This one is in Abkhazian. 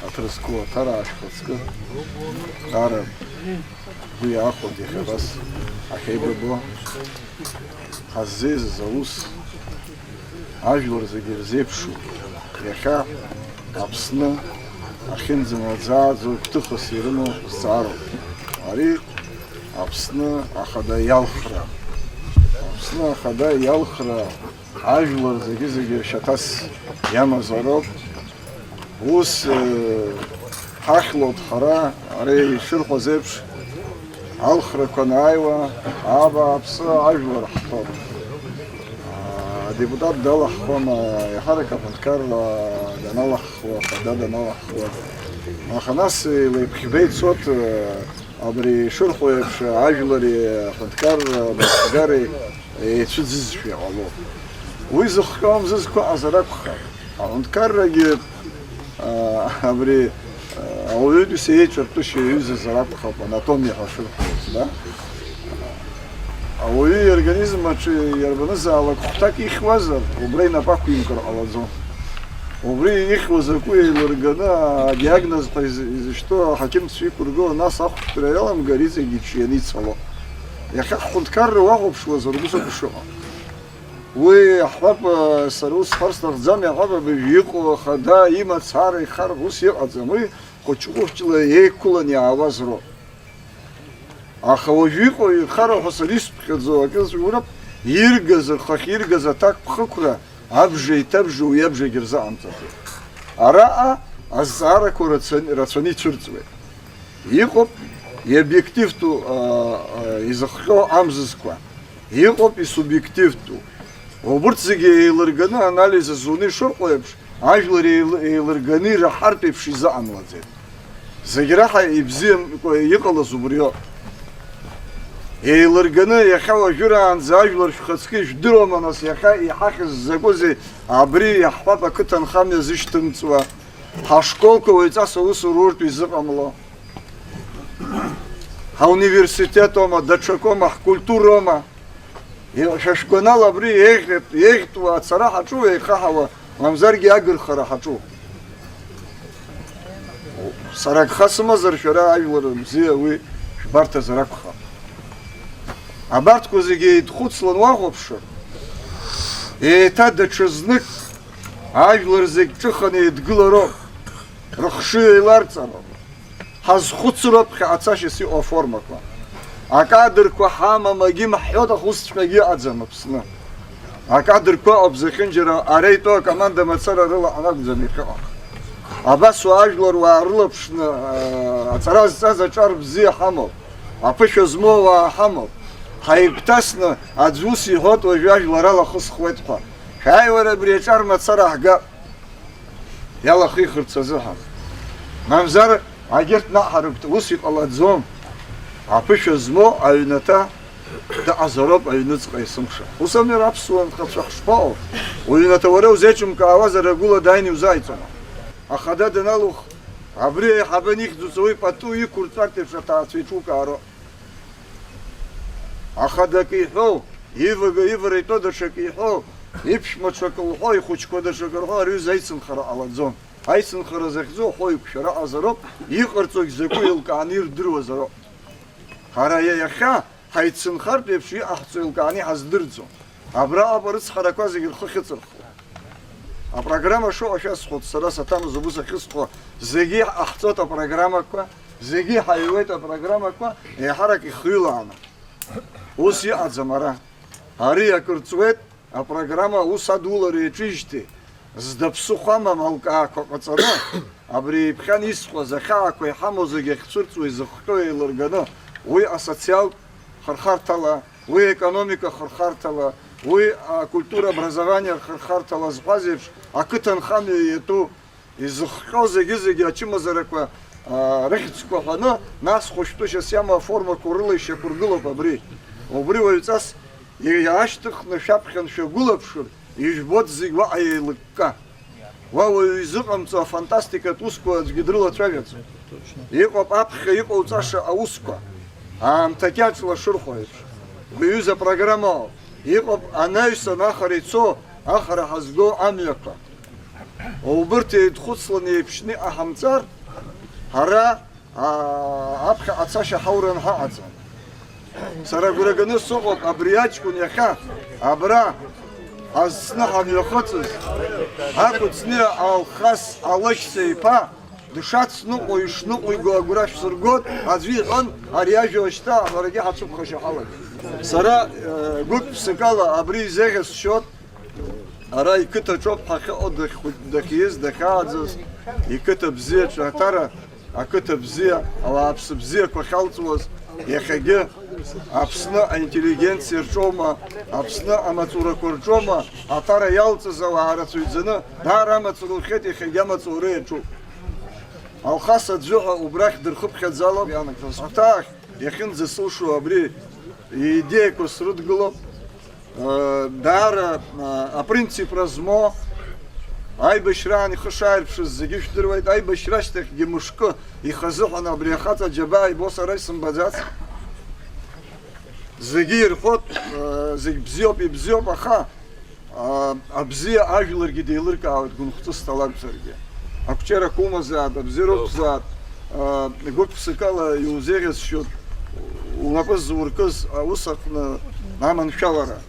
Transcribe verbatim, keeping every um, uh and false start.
Аҭыр зқәу аҭара ашәхаҵкы, даара бгәы иаахәоит иахьа абас ахьеибабо, ҳаззеизаз аус, ажәлар зегьы ирзеиԥшу, иахьа Аԥсны ахьынӡанаӡааӡо гәҭыхас ирымоу зҵаароуп. Ари Аԥсны Ахада иалхра. Аԥсны Ахада иалхра ажәлар зегьы-зегьы шьаҭас иамазароуп. Ус, э, ҳахьлоит ҳара, ари ишырҳәаз еиԥш, алхрақәа анааиуа, абааԥсы ажәлар ҳҳәоит. Адепутат далаҳхуама, еиҳарак аҳәынҭқарра даналаҳхуа, ахада даналаҳхуа. Аха нас илеиԥхьба ицоит, э, абри ишырҳәо еиԥш, ажәлари аҳәынҭқарра, абарҭ ҳгари еицәыӡызшәа иҟало. Уи зыхҟьо амзызқәа аҟазар акәхап. Аҳәынҭқаррагьы, а, абри, а, ауаҩытәыҩса еиҿартәышьа иаҩызазар акәхап, анатомиа ҳәа шырҳәоз, да? Ауаҩы иорганизм аҿы иарбанызаалак хәҭак ихьуазар, убра инапы ақәимкыр ҟалаӡом. Убри ихьуа закәу еилырганы, адиагноз ҳәа изы-, изышьҭоу аҳақьымцәа иқәыргыло, нас ахәшәтәра иаламгар, иҵегь иҿианы ицало. Иахьа ҳҳәынҭқарра уахәаԥшуазар, убыс ауп ишыҟоу. Уи, ҳҳәап, сара ус сҳәар сҭахӡам, иаҳҳәап, абыржә иҟоу ахада имацара ихар ус иҟаӡам, уи хәыҷ-хәыҷла еиқәыланы иаауаз роуп. Аха уажә иҟоу ихароуп ҳәа сара исԥхьаӡо акы зуроуп, иргаз, рхахь иргаз аҭакԥхықәра абжа иҭабжо уи абжагьы рзыҟамҵаӡеит. Араҟа азҵаарақәа рацәан-, рацәаны ицәырҵуеит. Иҟоуп иобиективтәу, а, а, изыхҟьо амзызқәа, иҟоуп исубиективтәу. Убырҭ зегьы еилырганы анализ азуны ишырҟоу еиԥш, ажәлар еил-, еилырганы ираҳартә еиԥш изыҟамлаӡеит. Зегь раҳа ибзиамкәа иҟалаз убриоуп. Еилырганы иахьа уажәыраанӡа ажәлар шәхаҵкы ижәдыруама, нас, иахьа иҳахьыз закәызеи абри, иаҳҳәап, ақыҭанхамҩа зышьҭымҵуа, ҳашколқәа уаҩҵас аусура уртә изыҟамло, ҳауниверситетоума, даҽакоума, ҳкультуроума? Шәа шәгәанала абри еиӷьтә-, еиӷьтәу ацара ҳаҿу, еихаҳауа, мамзаргьы агырхара ҳаҿу? Сара агха сымазар, шәара ажәлар бзиа уи шәбарҭазар акәхап. Абарҭқәа зегьы еидхәыцлан уахәаԥшыр, еиҭа даҽа знык ажәлар зегь ҿыханы еидгылароуп, рыхшыҩ еиларҵароуп. Ҳазхәыцроуп ԥхьаҟа цашьас иҟоу аформақәа. Акадрқәа ҳамам, агьым ҳҳәоит, аха усҵәҟьагьы ыҟаӡам Аԥсны. Акадрқәа ыҟоуп зехьынџьара, ара итәоу акоманда мацара рыла ҳанакәӡам иахьыҟоу. Абас уа ажәлар уаа рылаԥшны, аа, аҵара зҵаз аҿар бзиа ҳамоуп, аԥышәа змоу ауаа ҳамоуп. Ҳаигәҭасны аӡә ус иҳәоит, уажәы ажәлар алахысхуеит ҳәа. Шәааи, уара, абри аҿар мацара ҳгап. Иалахихырц азыҳәан. Мамзар, агьырҭ наҟ ҳарыгәҭа, ус иҟалаӡом. Аԥышәа змоу аҩнаҭа дыҟазароуп аҩныҵҟа есымша. Ус ами, ара аԥсуа нхацәа ҳшԥаҟоу? Уҩнаҭа уара узеиҿымкаауазар, агәыла дааины иузааиҵома? Ахада даналух, абри аиҳабы анихьӡ уҵоуи пату иқәырҵартә еиԥш аҭаацәа еиҿукаароуп. Ахада акы иҳәоу, ивага-, ивара итәоу даҽакы иҳәоу, иԥшәма ҽакы лҳәо, ихәыҷқәа даҽакы рҳәо, ари аҩыза аицынхара ҟалаӡом. Аицынхара захьӡу ахәы еиқәшәара аҟазароуп, иҟарҵогь закәу еилкааны ирдыруазароуп. Ҳара иа-, иахьа ҳаицынхартә еиԥш иҟаҳҵо еилкааны иҳаздырӡом. Абраҟоуп арыцҳарақәа зегьы рхы ахьыҵырхуа. Апрограмма шыҟоу шәасҳәоит, сара саҭамыз убыс ахьысҳәо, зегьы иҟаҳҵоит апрограммақәа, зегьы иҳаҩуеит апрограммақәа, еиҳарак ихҩылааны. Ус иҟаӡам ара. Ари акыр ҵуеит, апрограмма аус адулара иаҿижьҭеи, зда ԥсыхәа амам алкаақәа ҟаҵаны, абри иԥхьан исҳәаз ахьаақәа иҳамоу зегьы ахьцәырҵуа изыхҟьо еилырганы, уи асоциалтә хырхарҭала, уи аекономика хырхарҭала, уи акультура, образование рхырхарҭала зҳәаз еиԥш, ақыҭанхамҩа иатәу изыхҟьо зегьы-зегьы ачымазарақәа, аа, рыхьӡқәа ҳәаны, нас хәышәтәышьас иамоу аформақәа рыла ишьақәыргылоуп абри. Убри уаҩҵас иаашьҭыхны шәаԥхьан шәагәылаԥшыр, ижәбоит зегь уаҟа еилыкка. Уа уаҩы изыҟамҵо афантастикатә усқәа аӡәгьы дрылацәажәаӡом. Иҟоуп аԥхьа иҟоуҵаша аусқәа, аамҭа кьаҿла шырҳәо еиԥш. Уи аҩыза апрограммоуп. Иҟоуп анаҩсан ахара ицо, ахара ҳазго амҩақәа. Убырҭ еидхәыцланы еиԥшны иҟаҳамҵар, ҳара, аа, аԥхьаҟа ацашьа ҳауран ҳаҟаӡам. Сара агәра ганы сыҟоуп, абри аҷкәын иахьа абра азсны ҳамҩахыҵыз, Акәыцниа Алхас Алықьса иԥа дшацныҟәо, ишныҟәиго агәра шәсыргоит, аӡәы иҳәон, ари ажәа шьҭа ҳарагьы ҳацәыԥхашьа ҳалагеит. Сара, э, гәык-ԥсыкала абри изеӷьасшьоит, ара иқыҭаҿоуп ҳахьыҟоу, дахь-, дахьиз, дахьааӡаз, иқыҭа бзиаҿы аҭара, ақыҭа бзиа, ауааԥсы бзиақәа ахьалҵуаз, иахьагьы Аԥсны аинтеллигенциа рҿоума, Аԥсны амаҵурақәа рҿома аҭара иалҵыз ауаа рацәаҩӡаны, даара амаҵура ухьеит, иахьагьы амаҵура иаҿуп. Алхас аӡәы ҳәа убрахь дырхыԥхьаӡалап иаанагаз. Аҭаахь иахьынӡасылшо абри идеиақәа срыдгылоуп. Э, даара, э, апринципра змоу, аибашьраан ихы шааирԥшыз зегьы жәдыруеит, аибашьра ашьҭахьгьы мышкы ихазыҳәан абри ахаҵа џьабаа ибо сара исымбаӡац. Зегьы ирҳәоит, э, зегь бзиоуп, ибзиоуп, аха, э, абзиа ажәларгьы деилыркаауеит, гәынхәҵысҭа лакәзаргьы. Ақәҿиарақәа умазаат, абзиара уқәзаат, э, гәык-ԥсыкала иузеиӷьасшьоит, унапы зуркыз аус аҟны аманшәалара.